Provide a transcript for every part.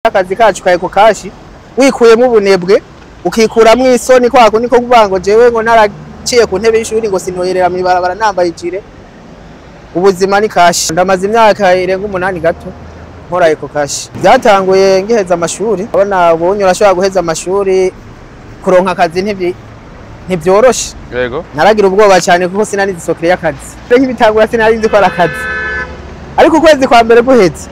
Akazi kacu ka Ecocash wikuyemo ubunebwe, ukikuramwo isoni, kwa kundi ko kuvuga ngo jewe ngo naraciye ku ntebe y'ishuri ngo sinoyerera mw'ibarabara nambaye ijire. Ubuzima ni cash. Ndamaze imyaka irenga 8 gato nkora Ecocash. Byatanguye ngiheza amashuri. Abona ubonye urashobora guheza amashuri, kuronka akazi ntibyoroshe. Yego. Naragira ubwoba cyane kuko sinari nzi secret y'akazi. Nk'ibitangura sinari nzi ko ari akazi. Ariko ukwezi kwa mbere guheze,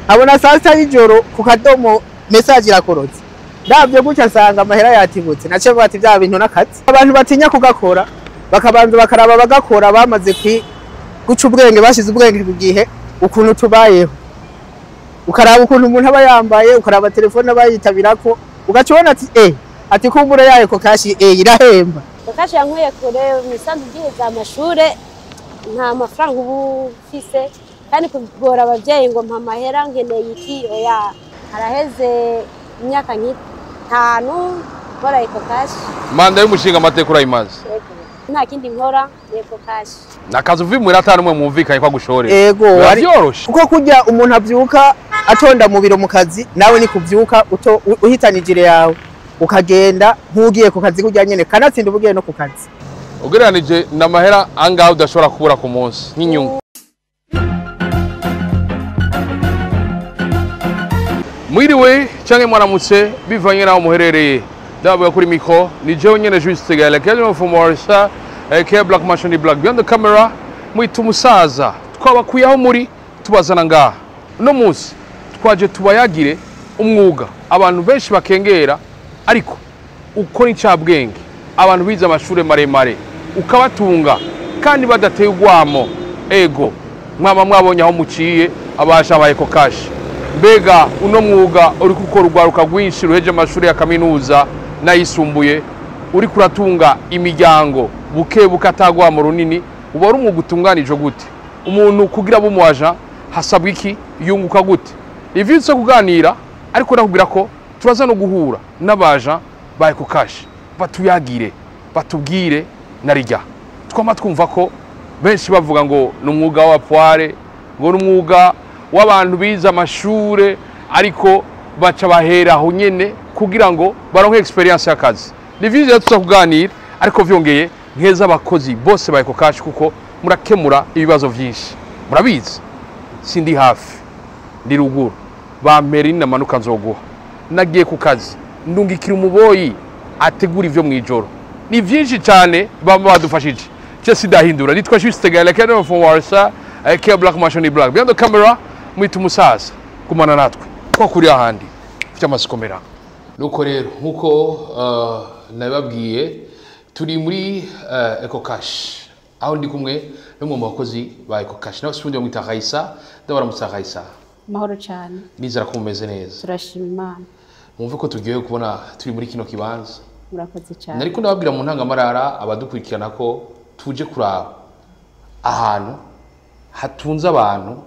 abona saa sita y'ijoro ku kadomo message irakorotse. Ndavye gutya nsanga amahera yatibutse. Naciye mvuga ati bya bintu n'akazi. Abantu batinya kugakora, bakabanza bakaraba bagakora bamaze guca ubwenge, bashize ubwenge ku gihe ukuntu tubayeho. Ukaraba ukuntu umuntu aba yambaye, ukaraba telefone aba yitabirako, ugaca ubona ati ati kumbure ya Ecocash irahemba. Ecocash yankuye kure mu misanzu ugiheza amashure, nta mafaranga uba ufise, kandi kugora abavyeyi ngo mpa amahera nkeneye iki, oya. Haraheze imyaka nk'itanu nkora Ecocash. Manda y'umushinga amateka urayimaze? Yego. Nta kindi nkora ni Ecocash. Nakazi uvuye muhira atari umwe mwumvikanye ko agushorera. Ego, Biba vyoroshe. Kuko kurya umuntu avyuka atonda mu biro mu kazi, nawe ni kuvyuka uhitana ijire yawe ukagenda nk'ugiye ku kazi kurya nyene, kanatsinda uba ugiye no ku kazi. Ugereranije n'amahera angahe udashobora kubura ku munsi nk'inyungu? Mwiriwe canke mwaramutse bivanye naho muherereye. Ndabavuga kuri micro ni jewe nyene Juste Gaël, Kevin from Morisa, aka Black Machine Black behind the camera, mwita umusaza. Twabakuye aho muri tubazana ngaha. Uno munsi twaje tubayagire umwuga abantu benshi bakengera, ariko ukora incabwenge, abantu bize amashure maremare ukabatunga kandi badateye urwamo. Ego mwaba mwabonye aho muciye abasha ba Ecocash. Mbega uno mwuga uri gukora urwaruka rwinshi ruheje amashuri ya kaminuza n'ayisumbuye, uri kuratunga imiryango buke buke atagwamo runini, uba ari umwuga utunganije gute? Umuntu kugira abe umuaja hasabwa iki? Yunguka gute? Ivyo tuza kuganira, ariko nakubwira ko turaza no guhura n'abaja ba Ecocash batuyagire, batubwire narirya. Twama twumva ko benshi bavuga ngo ni umwuga w'abapware, ngo ni umwuga w'abantu bize amashure, ariko baca bahera aho nyene kugira ngo baronke experience y'akazi. Ni vyiza tuza kuganira, ariko vyongeye nkeza abakozi bose ba Ecocash kuko murakemura ibibazo vyinshi. Murabizi sindi hafi, ndi ruguru, bampera inamanuka nzoguha. Nagiye ku kazi ndungikira umuboyi ategura ivyo mwijoro. Ni vyinshi cyane baba badufashije. Je sidahindura, nitwa Juste Gaël, Kevin from Warsaw, aka Black Machine Black behind the camera, mwita umusaza. Gumana natwe ko kuri ahandi ufite amasikomera. Nuko rero nkuko nababwiye turi muri Ecocash, aho ndi kumwe n'umwe mu bakozi ba Ecocash, nawe sifundi bamwita Raisa. Ndabaramutsa Raisa. Mahoro cyane. Nizera ko mumeze neza. Turashima Imana. Mwumve ko tugiye kubona turi muri kino kibanza. Murakoze cyane. Nariko ndababwira mu ntangamarara abadukurikirana ko tuje kuraba ahantu hatunze abantu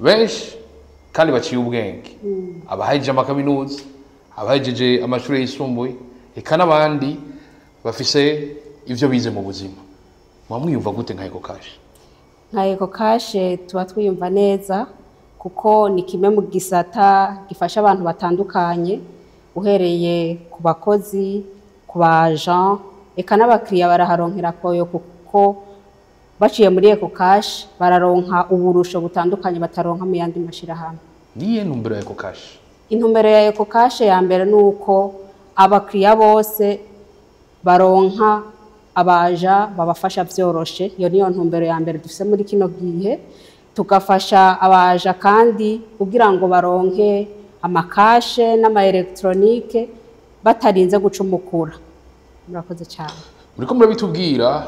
benshi kandi baciye ubwenge, abahejeje amakaminuza, abahejeje amashuri yisumbuye, eka n'abandi bafise ivyo bize mu buzima. Muba mwiyumva gute nka Ecocash? Nka Ecocash tuba twiyumva neza kuko ni kimwe mu gisata gifasha abantu batandukanye, uhereye ku bakozi, ku bajan, eka n'abakiriya baraharonkera koyo, kuko baciye muri Ecocash bararonka uburusho butandukanye bataronka mu yandi mashirahamwe. Niye ntumbero ya Ecocash? Intumbero ya Ecocash ya mbere ni uko abakiriya bose baronka abaja babafasha vyoroshe. Iyo niyo ntumbero ya mbere dufise muri kino gihe. Tugafasha abaja kandi kugira ngo baronke amakashe n'ama electronique batarinze gucumukura. Murakoze cyane. Muriko murabitubwira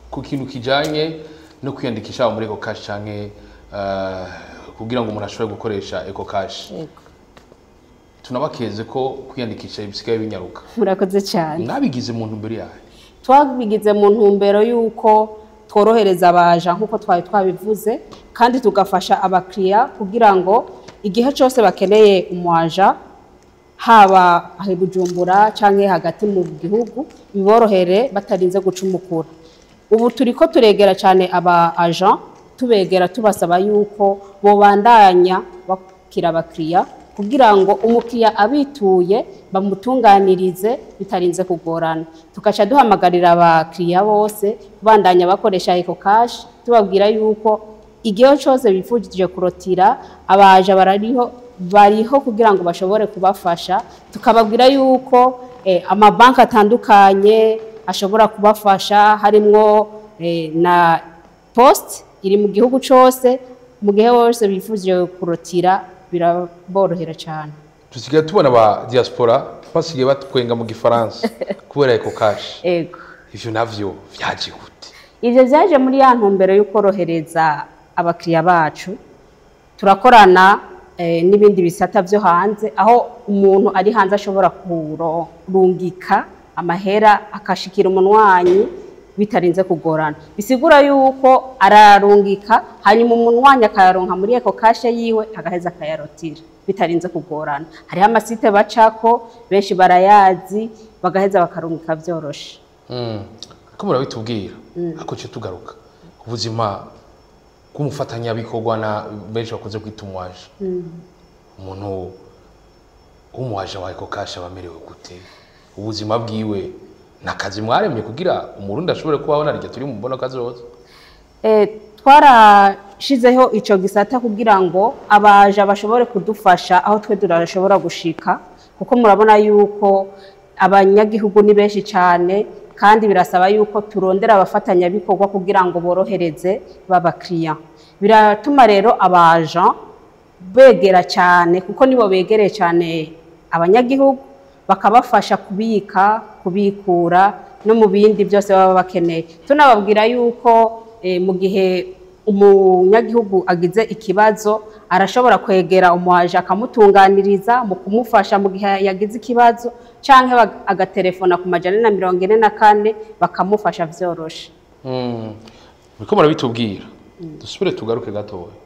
ku kintu kijanye no kwiyandikisha muri Ecocash canke kugira ngo umuntu ashobore gukoresha Ecocash. Yego. Tunabakeze ko kwiyandikisha bisigaye binyaruka. Murakoze cyane. Mwabigize mu ntumbero yahe? Twabigize mu ntumbero yuko tworohereza abaja nkuko twari twabivuze, kandi tugafasha abakiriya kugira ngo igihe cyose bakeneye umwaja, haba aho i Bujumbura canke hagati mu gihugu, biborohere batarinze gucumukura. Ubu turiko turegera cyane aba agent, tubegera tubasaba yuko bobandanya kwakira abakiriya, kugira ngo umukiriya abituye bamutunganirize bitarinze kugorana. Tugaca duhamagarira abakiriya bose kubandanya bakoresha EcoCash, tubabwira yuko igihe cyose bifujije kurotira, abaja barariho, bariho kugira ngo bashobore kubafasha. Tukababwira yuko amabanki atandukanye ashobora kubafasha, harimwo na poste iri mu gihugu cose. Mu gihe wose bifuje kurotira, biraborohera cyane. Dusigaye tubona aba diaspora basigaye batwenga mu Gifaransa kubera EcoCash. Ego. Ivyo navyo vyaje gute? Ivyo vyaje muri ya ntumbero yo korohereza abakiriya bacu. Turakorana n'ibindi bisata vyo hanze, aho umuntu ari hanze ashobora kurungika amahera akashikira umunwanyi bitarinze kugorana. Bisigura yuko ararungika, hanyuma umunwanyi akayaronka muri EcoCash yiwe, agaheza akayarotira bitarinze kugorana. Hariho ama sites bacako, benshi barayazi, bagaheza bakarungika vyoroshe. Ko murabitubwira, ariko cyo tugaruka ubuzima bw'umufatanyabikorwa na benshi bakunze kwita umwaje. Umuntu w'umwaje wa EcoCash aba amerewe gute? Ubuzima bwiwe nakazi mwaremye kugira Umurundi ashobore kubaho naryo turi mu mbona kazoza? Twarashizeho ico gisata kugira ngo abaja bashobore kudufasha aho twe turashobora gushika, kuko murabona yuko abanyagihugu ni benshi cyane, kandi birasaba yuko turondera abafatanyabikorwa kugira ngo borohereze babakiriya. Biratuma rero abaja begera cyane, kuko nibo begereye cyane abanyagihugu, bakabafasha kubika, kubikura no mu bindi byose baba bakeneye. Tunababwira yuko mu gihe umunyagihugu agize ikibazo, arashobora kwegera umuaje akamutunganiriza mu kumufasha mu gihe yagize ikibazo, canke agatelefona ku 444 bakamufasha vyoroshe. Muriko murabitubwira, dusubire tugaruke gatoya.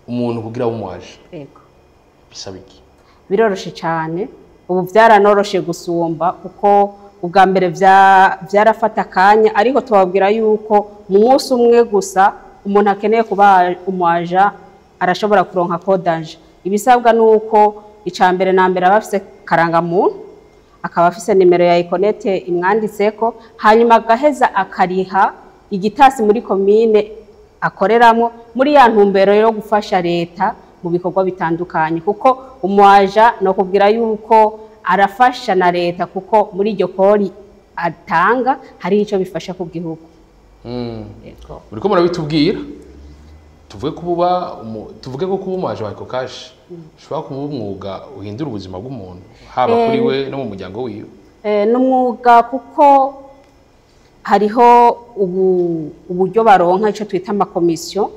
Umuntu kugira umwaje bisaba iki? Biroroshe cyane. Ubu byaranoroshe gusumba, kuko ubwa mbere byarafata akanya, ariko tubabwira yuko mu munsi umwe gusa umuntu akeneye kuba umwaja arashobora kuronka code agent. Ibisabwa ni uko icya mbere na mbere aba afise karangamuntu, akaba afise nimero ya Econet imwanditseko, hanyuma agaheza akariha igitasi muri komine akoreramo, muri ya ntumbero yo gufasha leta mu bikorwa bitandukanye, kuko umwaja no kubwira yuko arafasha na leta, kuko muri iryo kori atanga hari icyo bifasha ku gihugu. Yego. Muriko murabitubwira, tuvuge ko kuba umwaje wa EcoCash ushobora kuba umwuga uhindura ubuzima bw'umuntu, haba kuri we no mu muryango wiwe. N'umwuga, kuko hariho ubu uburyo baronka icyo twita amakomisiyo.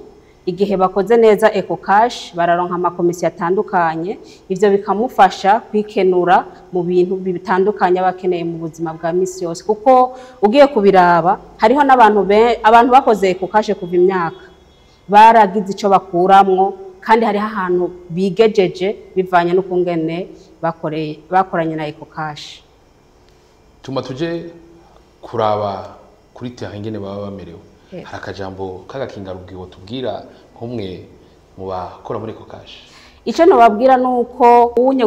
Igihe bakoze neza EcoCash, bararonka amakomisiyo atandukanye. Ivyo bikamufasha kwikenura mu bintu bitandukanye aba akeneye mu buzima bwa misi yose, kuko ugiye kubiraba hariho n'abantu abantu bakoze EcoCash kuva imyaka, baragize ico bakuramwo, kandi hariho ahantu bigejeje bivanye n'ukungene bakoreye, bakoranye na EcoCash. Tuma tuje kuraba kuri terrain ingene baba bamerewe. Hari akajambo k'agakingarubwiwo tubwira nk'umwe mu bakora muri EcoCash? Icyo nababwira ni uko unye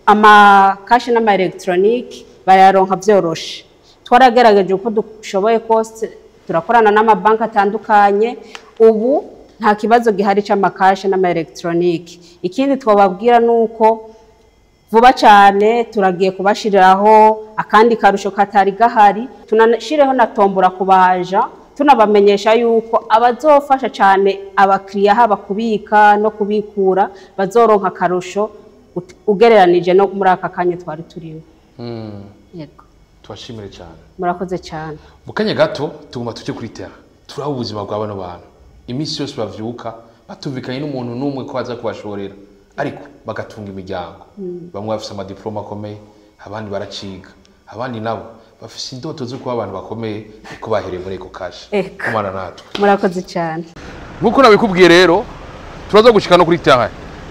amakashi n'ama électronique bayaronka vyoroshe. Twaragerageje uko dushoboye kose, turakorana n'amabanki atandukanye. Ubu nta kibazo gihari c'amakashi n'ama électronique. Ikindi twababwira ni uko vuba cyane turagiye kubashiriraho akandi karusho katari gahari, tunashireho na tombora kubaja, tunabamenyesha yuko abazofasha cyane abakiriya, haba kubika no kubikura, bazoronka akarusho ugereranije no muri aka kanya twari turimo. Yego. Tubashimire cyane. Murakoze cyane. Mu kanya gato tuguma tujye kuri terrain, turaha ubuzima bwa bano bantu. Iminsi yose bavyuka batumvikanye n'umuntu n'umwe ko aza kubashorera, ariko bagatunga imiryango. Bamwe bafise amadiploma akomeye, abandi baraciga, abandi nabo bafise indoto zo kuba abantu bakomeye, ariko bahereye muri EcoCash. Kumana natwe. Murakoze cyane. Nk'uko nabikubwiye rero, turaza gushika no kuri terrain,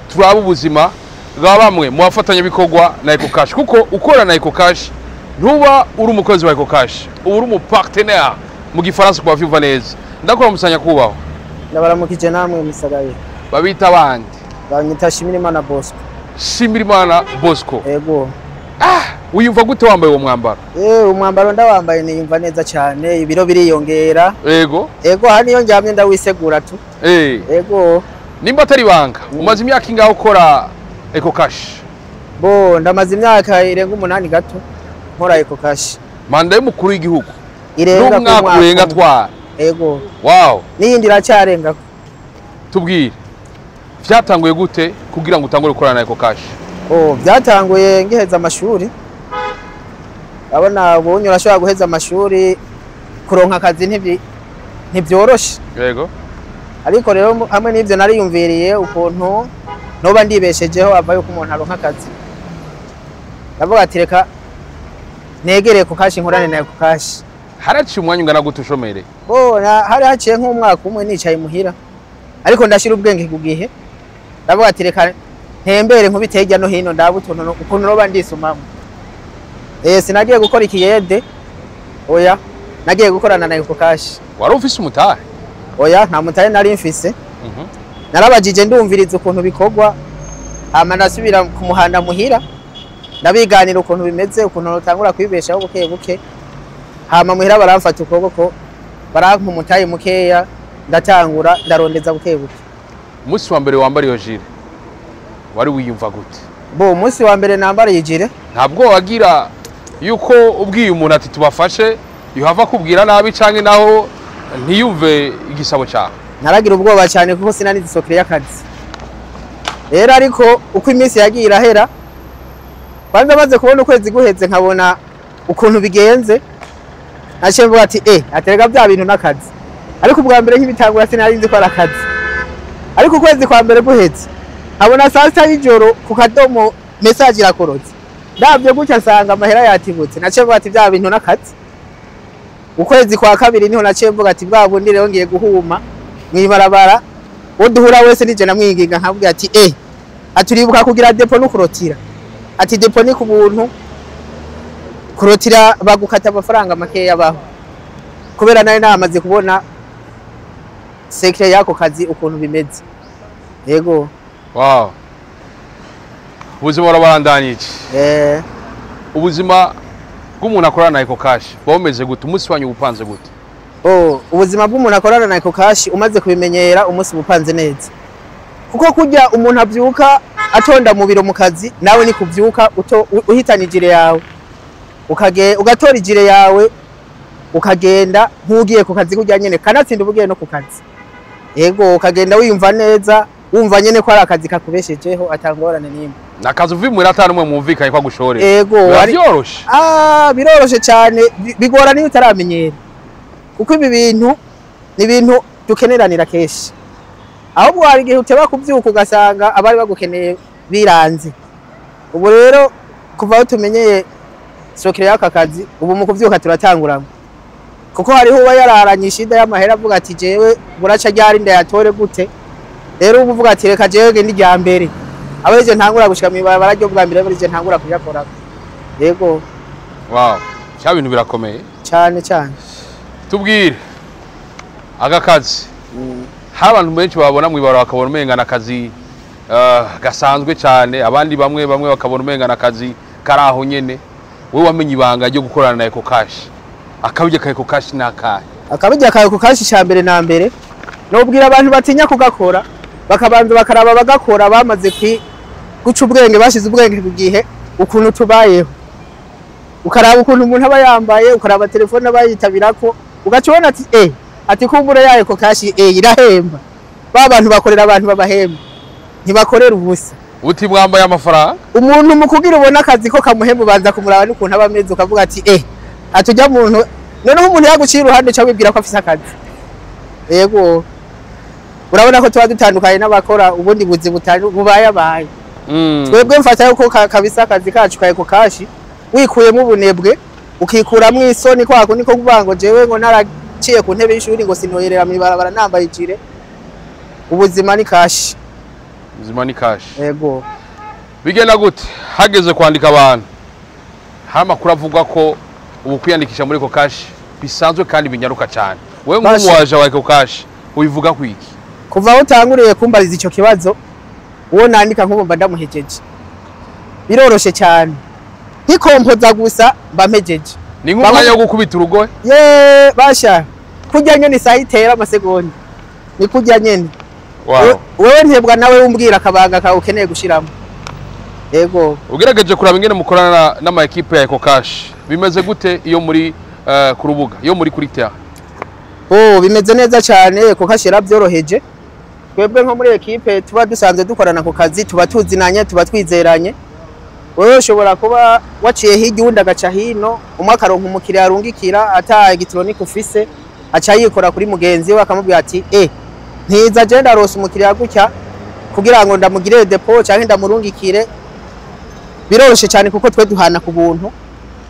turaba ubuzima bwa bamwe mu bafatanyabikorwa na EcoCash, kuko ukora na EcoCash ntuba uri umukozi wa EcoCash, uba uri umu partenaire mu Gifaransa, ku bavyumva neza. Ndakora musanya kubaho. Ndabaramukije namwe misagaye. Babita abandi? Banyita Shimirimana Bosco. Shimirimana Bosco. Ego. Wiyumva gute wambaye uwo mwambaro? Umwambaro ndawambaye niyumva neza cyane, ibiro biriyongera. Ego. Ego, hano iyo njyamye ndawisegura tu. Ego. Nimba atari ibanga, umaze imyaka ingahe ukora Eco Cash? Bo, ndamaze imyaka irenga 8 gato nkora Eco Cash. Manda y'umukuru w'igihugu irenga n'umwaka urenga twara. Ego. Wow. N'iyindi iracyarenga. Tubwire, vyatanguye gute kugira ngo utangure gukorana na Eco Cash? Oh, byatanguye ngiheza amashuri. Abona ubunye urashobora guheza amashuri, kuronka akazi ntibyoroshe. Yego. Ariko rero hamwe n'ivyo nariyumviriye ukuntu noba ndibeshejeho ava yuko umuntu aronka akazi. Ndavuga ati reka negere Eco Cash nkorane na Eco Cash. Haraciye umwanya ungana gute ushomere? Bo, hari haciye nk'umwaka umwe nicaye muhira. Ariko ndashira ubwenge ku gihe. Ndavuga ati reka ntembere nkubite hirya no hino ndaba utuntu ukuntu noba ndisumamo. Sinagiye gukora ikiyede. Oya, nagiye gukorana na Eco Cash. Wari ufise umutahe? Oya, nta mutahe nari mfise. Narabajije ndumviriza ukuntu bikorwa, hama ndasubira ku muhanda muhira, ndabiganira ukuntu bimeze, ukuntu notangura kwibeshaho buke buke. Hama muhira baramfata ukuboko, barampa umutahe mukeya, ndatangura ndarondeza buke buke. Umunsi wa mbere wambara iyo jire wari wiyumva gute? Bo, umunsi wa mbere nambara iyi jire, ntabwo wagira yuko ubwiye umuntu ati tubafashe yohava kubwira nabi canke naho ntiyumve igisabo cyawe? Naragira ubwoba cyane kuko sinari isokere y'akazi. Rero ariko uko iminsi yagiye irahera, kwanza maze kubona ukwezi guheze nkabona ukuntu bigenze, naciye mvuga ati aterega bya bintu n'akazi. Ariko ubwa mbere nk'ibitangura sinari nzi ko ari akazi. Ariko ukwezi kwa mbere guheze, nkabona saa 6 y'ijoro ku kadomo message irakorotse. Ndabyo gutya nsanga amahera yatibutse, naciye mvuga ati bya bintu n'akazi. Ukwezi kwa kabiri niho naciye mvuga ati bwa bundi rero ngiye guhuma mwibarabara, uwo duhura wese nije namwinginga nkabwira ati aturibuka kugira depo no kurotira. Ati depo ni ku buntu, kurotira bagukata amafaranga makeya baho. Kubera nayo namaze kubona secret yako kazi ukuntu bimeze. Yego. Wow. Ubuzima burabandanije. Ubuzima bw'umuntu akorana na Eco Cash bumeze gute? Umunsi wanyu upanze gute? Oh, ubuzima bw'umuntu akorana na Eco Cash umaze kubimenyera umunsi upanze neza. Kuko kurya umuntu abyuka atonda mu biro mu kazi, nawe ni kubyuka uhitana ijire yawe. Ugatora ijire yawe ukagenda nk'ugiye ku kazi kurya nyene, kanatsinda ubugiye no ku kazi. Yego, ukagenda wiyumva neza, wumva nyene ko ari akazi kakubeshejeho atangorane nimwe. Nakazi uvuye muri atanu mwe mwumvikanye kwa gushorera. Yego, biroroshe. Biroroshe cyane, bigora niyo utaramenyera. Kuko ibi bintu ni ibintu dukeneranira kenshi. Ahubwo hari igihe uteba kubyuka ugasanga abari bagukeneye biranze. Ubu rero kuva aho tumenyeye sokere y'aka kazi, ubu mu kubyuka turatanguramo. Kuko hariho uba yararanye ishida y'amahera avuga ati jewe buraca ryari ndayatore gute. Rero ubu uvuga ati reka jewe ngende irya mbere. Abeje ntangura gushika mw'ibarabara ryo bwa mbere, abeje ntangura kuyakora. Yego. Wow, cya bintu birakomeye cyane cyane. Tubwire aga kazi. Hari abantu benshi babona mw'ibarabara bakabona umenga nakazi gasanzwe cyane, abandi bamwe bamwe bakabona umenga nakazi karaho nyene. Wewe wamenye ibanga ryo gukorana na Eco Cash. Akabijya ka Eco Cash nakahe? Akabijya ka Eco Cash cya mbere na mbere nobwira abantu batinya kugakora, bakabanza bakaraba bagakora bamaze guca ubwenge, bashize ubwenge ku gihe ukuntu tubayeho. Ukaraba ukuntu umuntu aba yambaye, ukaraba telefone abayitabirako, ugaca ubona ati ati kumbure ya Eco Cash irahemba. Ba bantu bakorera abantu babahemba, ntibakorera ubusa. Uti mwambaye amafaranga? Umuntu mu kugira ubona akazi ko kamuhemba ubanza kumuraba n'ukuntu aba ameze, ukavuga ati atujya muntu. Noneho umuntu yaguciye iruhande ca wibwira ko afise akazi. Yego. Urabona ko tuba dutandukanye n'abakora ubundi buzi bubayabaye. Twebwe mfata yuko kabisa akazi kacu ka Eco Cash wikuyemo ubunebwe, ukikuramwo isoni kwako niko kuvuga ngo jewe ngo naraciye ku ntebe y'ishuri ngo sinoyerera mw'ibarabara nambaye ijire. Ubuzima ni cash. Ubuzima ni cash. Yego. Bigenda gute hageze kwandika abantu? Hari amakuru avuga ko ubu kwiyandikisha muri Eco Cash bisanzwe kandi binyaruka cyane. Wewe nk'umuwaje wa Eco Cash ubivuga kwiki? Kuva aho utanguriye kumbariza ico kibazo, uwo nandika nk'ubu mba ndamuhejeje. Biroroshe cyane, nkikompoza gusa mba mpejeje. Ni nk'umwanya wo gukubita urugohe. Ye basha, kurya nyene isaha itera amasegonda ni kurya nyene. Wewe ntebwa nawe umbwira akabanga kawe ukeneye gushiramo. Yego. Ugerageje kuraba ingene mukorana n'ama équipe ya EcoCash, bimeze gute iyo muri ku rubuga, iyo muri kuri terrain? Oh, bimeze neza cyane. EcoCash yarabyoroheje. Twebwe nko muri équipe tuba dusanzwe dukorana ku kazi, tuba tuzinanye, tuba twizeranye. Wewe ushobora kuba waciye hirya, uwundi agaca hino, umwe akaronka umukiriya arungikira ata électronique ufise, aca yikora kuri mugenzi we akamubwira ati: "Eh, ntiza je ndarose umukiriya gutya kugira ngo ndamugire dépôt canke ndamurungikire." Biroroshe cyane kuko twe duhana ku buntu.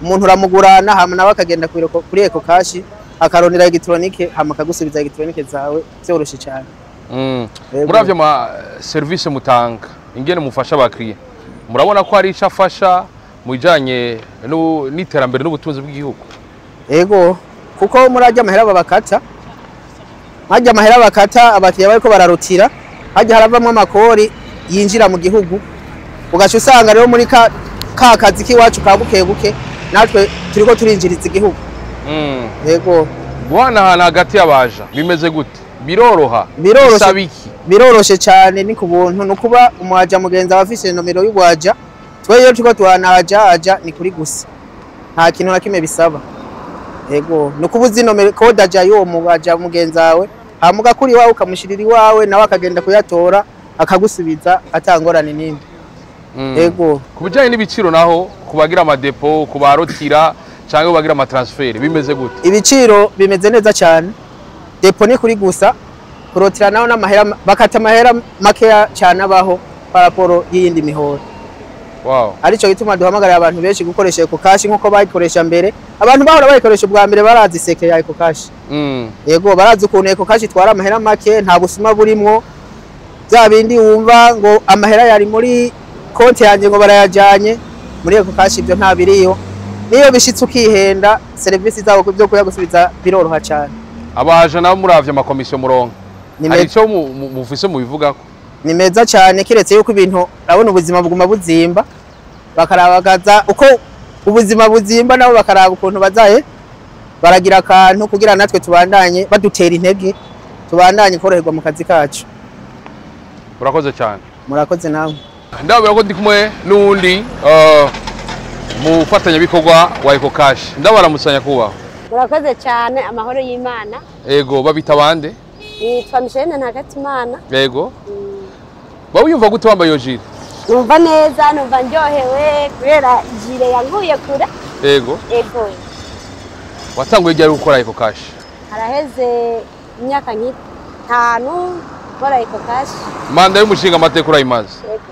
Umuntu uramugurana, hama nawe akagenda kuri EcoCash akarondera électronique, hama akagusubiza électronique zawe. Vyoroshe cyane. Yego. Muravye ama service mutanga, ingene mufasha abakiriya, murabona ko hari ico afasha mu bijanye n'iterambere n'ubutunzi bw'igihugu? Ego, kuko murajya amahera babakata, hajya amahera bakata abakiriya bariko bararutira, hajya haravamwo amakori yinjira mu gihugu. Ugaca usanga rero muri ka kazi k'iwacu ka buke buke natwe turiko turinjiriza igihugu. Yego. Guhanahana hagati y'abaja bimeze gute? Biroroha? Biroroshe. Bisaba iki? Biroroshe cyane, ni ku buntu. Ni ukuba umwaja mugenzi aba afise nomero y'ubwaja. Twe iyo turiko tuhana aja aja ni kuri gusa, nta kintu na kimwe bisaba. Yego, ni ukuba uzi nomero code aja y'uwo muaja mugenzi wawe, hama ugakura iwawe ukamushirira iwawe, nawe akagenda kuyatora akagusubiza atangorane n'imwe. Yego. Ku bijanye n'ibiciro naho, ku bagira ama dépôt, ku barotira cyangwa ku bagira ama transfert, bimeze gute? Ibiciro bimeze neza cyane. Dépôt ni kuri gusa, kurotira naho n'amahera bakata amahera makeya cyane abaho par rapport y'iyindi mihoro. Arico gituma duhamagarira abantu benshi gukoresha EcoCash nkuko bayikoresha mbere. Abantu bahora bayikoresha ubwa mbere barazi seke ya EcoCash. Yego, barazi ukuntu EcoCash itwara amahera make, nta busuma burimwo, bya bindi wumva ngo amahera yari muri konti yanjye ngo barayajanye. Muri EcoCash ibyo nta biriyo. Niyo bishitse ukihenda, serivisi zabo byo kuyagusubiza biroroha cyane. Abaje nabo, muravye ama commission muronka, Ni hari ico mufise mubivugako? Ni meza cyane, kiretse yuko ibintu urabona ubuzima buguma buzimba, bakarabagaza uko ubuzima buzimba, nabo bakaraba ukuntu bazaye baragira akantu kugira natwe tubandanye badutera intege, tubandanye koroherwa mu kazi kacu. Urakoze cyane. Murakoze nawe. Ndababwira ko ndi kumwe n'uwundi mufatanyabikorwa wa EcoCash. Ndabaramusanya kubaho. Murakoze cyane, amahoro y'Imana. Ego, babita bande? Nitwa Micheline Ntagatimana. Ego, wowe wiyumva gute wambaye iyo gilet? Numva neza, numva ndyohewe kubera gilet yanguye kure. Ego. Watanguye ryari gukora EcoCash? Haraheze imyaka nk'itanu nkora EcoCash. Manda y'umushinga amateka urayimaze? Ego.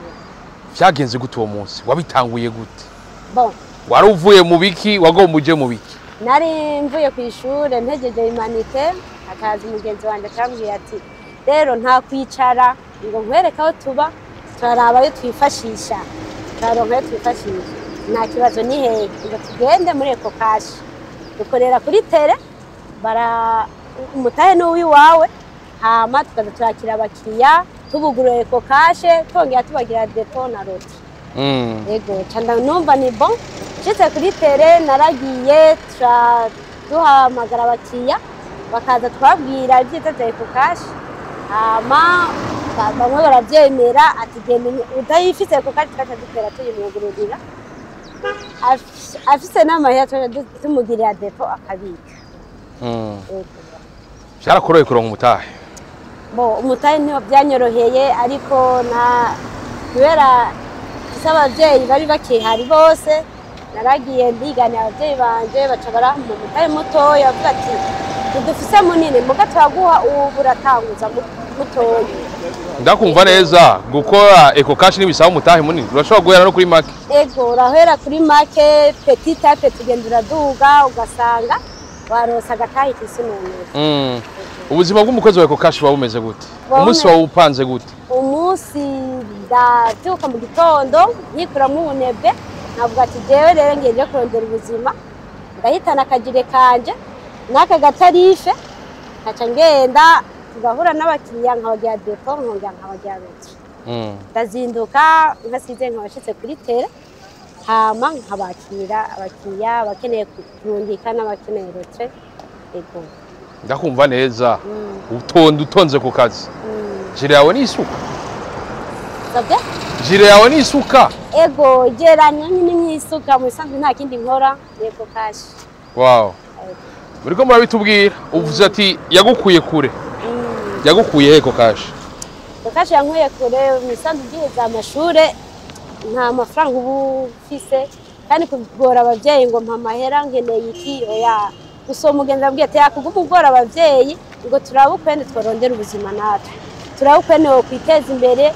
Vyagenze gute uwo munsi? Wabitanguye gute? Bon. Wari uvuye mu biki? Wagomba uje mu biki? Nari mvuye ku ishure mpejeje humanités, hakaza umugenzi wanjye akambwira ati: "Rero nta kwicara ngo nkwereke aho tuba, turaraba ayo twifashisha, turaronka ayo twifashisha." "Nta kibazo, ni hehe?" Ngo tugende muri EcoCash, dukorera kuri terrain, bara umutahe n'uwiwawe, hama tukaza turakira abakiriya, tubugurura EcoCash, twongera tubagira dépôt na retrait. Ego, ca numva ni bon. Nshitse kuri terrain naragiye, duhamagara abakiriya bakaza, twabwira ibyiza bya EcoCash, hama bamwe barabyemera ati: "Genda utayifise EcoCash." Tukaca dutera tuyimwugururira. Afise n'amahera tukaca tumugirira dépôt akabika. Ego. Vyarakoroheye kuronka umutahe? Bo, umutahe ntiwo byanyoroheye, ariko na kubera mfise abavyeyi bari bakihari bose, naragiye ndiganira abavyeyi banje, baca barampa umutahe mutoya, bavuga ati: "Ntidufise munini, muga turaguha ubu uratanguza mutoya." Ndakumva neza, gukora EcoCash ntibisaba umutahe munini, urashobora guhera no kuri make? Ego, urahera kuri make, petit à petit ugenda uraduga, ugasanga waronse agatahe kisununura. Ubuzima bw'umukozi wa EcoCash buba bumeze gute? Buba Umunsi wawe upanze gute? Umunsi ndabyuka mu gitondo nkikuramwo ubunebwe, nkavuga ati: "Jewe rero ngiye nje kurondera ubuzima." Ndahitana aka gilet kanje n'aka ga tarif, nkaca ngenda. Tugahura n'abakiriya, nkabagira dépôt, nkongera nkabagira retrait. Ndazinduka nkasize, nkabashitse kuri terrain, hama nkabakira abakiriya, abakeneye kurungika n'abakeneye retrait, ego. Ndakumva neza. Utonde, utonze ku kazi. Gilet yawe ni isuka? Sabye? Gilet yawe ni isuka? Ego, igereranya nyine nk'isuka. Mu bisanzwe nta kindi nkora ni Ecocash. Wow, muriko murabitubwira, uvuze ati yagukuye kure. Yagukuye Ecocash? Ecocash yankuye kure. Mu bisanzwe ugiheza amashure nta mafaranga uba ufise, kandi kugora abavyeyi ngo mpa amahera, nkeneye iki, oya. Gusa uwo mugenzi ambwiye ati yakuguma ugora abavyeyi, ngo turabe ukwene tworondera ubuzima natwe, turabe ukwene wokwiteza imbere,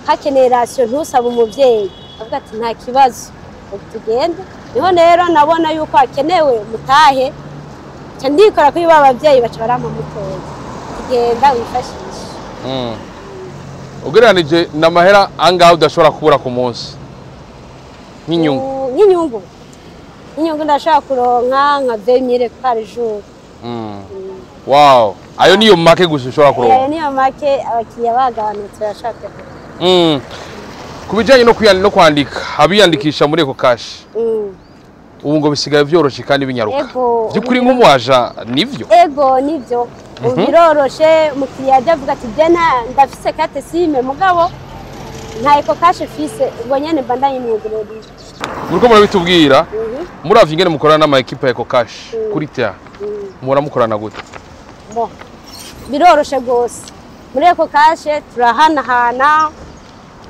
hakeneye ration ntusabe umuvyeyi. Avuga ati nta kibazo, ubu tugende. Niho rero nabona yuko hakenewe mutahe, nca ndikora kuri ba bavyeyi, baca barampa mutoya, tugenda wifashishe. Ugereranije n'amahera angahe udashobora kubura ku munsi nk'inyungu? Nk'inyungu ndashobora kuronka nka 20 000 par jour. Wow, ayo niyo make gusa ushobora Ayo kuronka? Niyo make, abakiriya bagabanutse urashaka. Ku bijyanye no kwandika abiyandikisha muri Ecocash, ubu ngo bisigaye byoroshe kandi binyaruka. Ego. By'ukuri nk'umuwaja nivyo? Ego, nivyo, ubu biroroshe. Umukiriya ajya avuga ati je ndafise carte SIM, mugabo nta Ecocash mfise, ubwo nyene mba ndayimwugururiye. Muriko murabitubwira, muravye ingene mukorana n'ama équipe ya Ecocash kuri terrain, muhora mukorana gute? Bon, biroroshe rwose. Muri Ecocash turahanahana,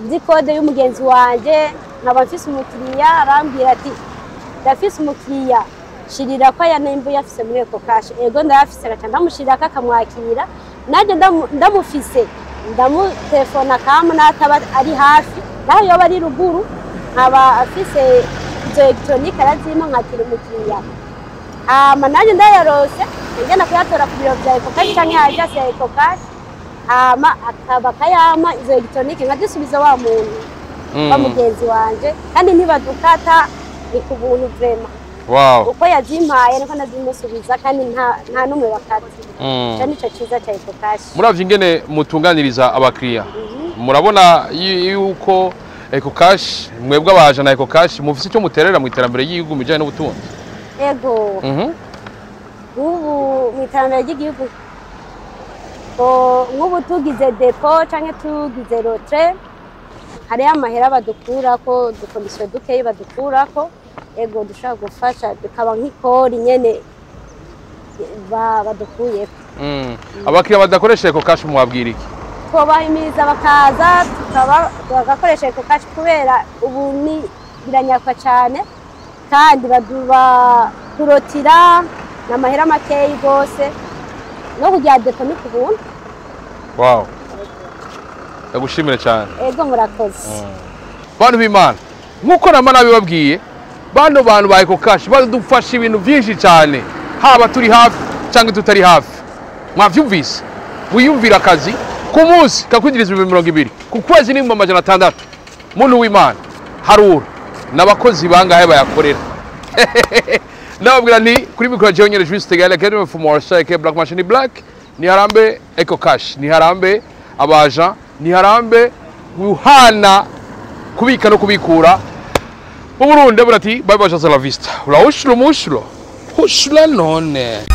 nzi code y'umugenzi wanje, nkaba mfise umukiriya, arambwira ati ndafise umukiriya, shirira ko aya nimba uyafise muri Ecocash. Ego, ndayafise, gaca ndamushirira ko akamwakira. Nanjye ndamufise, ndamutelefona akamu n'ataba ari hafi, naho yoba ari ruguru, nkaba afise izo électronique, arazimpa nkakira umukiriya. Hama nanjye ndayarose, ngenda kuyatora ku biro bya Ecocash canke agence ya Ecocash, hama akaba akayampa izo électronique, nkazisubiza wa muntu wa mugenzi wanje, kandi ntibadukata, ni ku buntu vraiment. Uko yazimpaye niko ndazimusubiza, kandi nta n'umwe bakata. Ico nico ciza ca Ecocash. Muravye ingene mutunganiriza abakiriya, murabona yuko Ecocash, mwebwe abaje na Ecocash, mufise icyo muterera mu iterambere ry'igihugu mu bijanye n'ubutunzi? Ego. Nk'ubu mu iterambere ry'igihugu, nk'ubu tugize dépôt canke tugize retrait, hariho amahera badukurako, udu commission dukeyi badukurako. Ego, dushobora gufasha, bikaba nk'ikori nyene badukuyeko. Abakiriya badakoresha Ecocash mubabwira iki? Twobahimiriza bakaza bagakoresha Ecocash, kubera ubu ni biranyakwa cyane, kandi baduba kurotira ni amahera makeyi rwose, no kugira dépôt ni ku buntu. Wow, ndagushimire cyane. Ego, murakoze. Bantu b'Imana, nk'uko nama nabibabwiye, bano bantu ba Ecocash badufasha ibintu byinshi cyane, haba turi hafi cyangwa tutari hafi. Mwavyumvise, wiyumvira akazi ku munsi kakwinjiriza 20,000, ku kwezi ni 600,000. Muntu w'Imana, harura n'abakozi bangahe bayakorera. Ndababwira nti kuri micro jewe nyene Juste Gale Academy for Marseille ke Black Machine Black. Ni harambe Ecocash, ni harambe abaja, ni harambe guhana, kubika no kubikura mu Burundi. Burati bye bye, hasta la vista, urahushura umushuro hushura none.